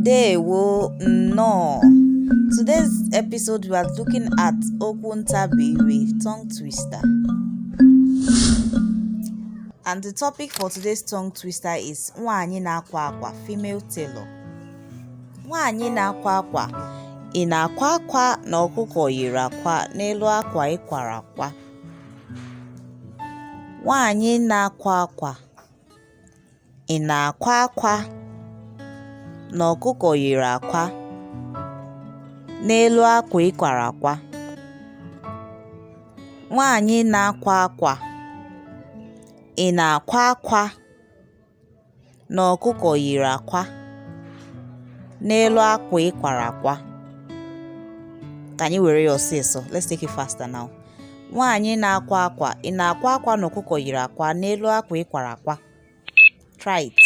Ndewo, nnọọ. Today's episode, we are looking at okwu ntabi ire, tongue twister. And the topic for today's tongue twister is nwaanyị na-akwa akwa, female tailor. Nwaanyị na-akwa akwa, ị na-akwa akwa na ọkụkọ yiri akwa n'elu akwa ị kwara akwa? Nwaanyị na-akwa akwa, ị na-akwa akwa na ọkụkọ yiri akwa n'elu akwa ị kwara akwa? Nwaanyị na-akwa akwa, ị na-akwa akwa na ọkụkọ yiri akwa n'elu akwa ị kwara akwa? Ka anyị were ya ọsịsọ. Let's take it faster now. Nwaanyị na-akwa akwa, ị na-akwa akwa na ọkụkọ yiri akwa n'elu akwa ị kwara akwa? Try it.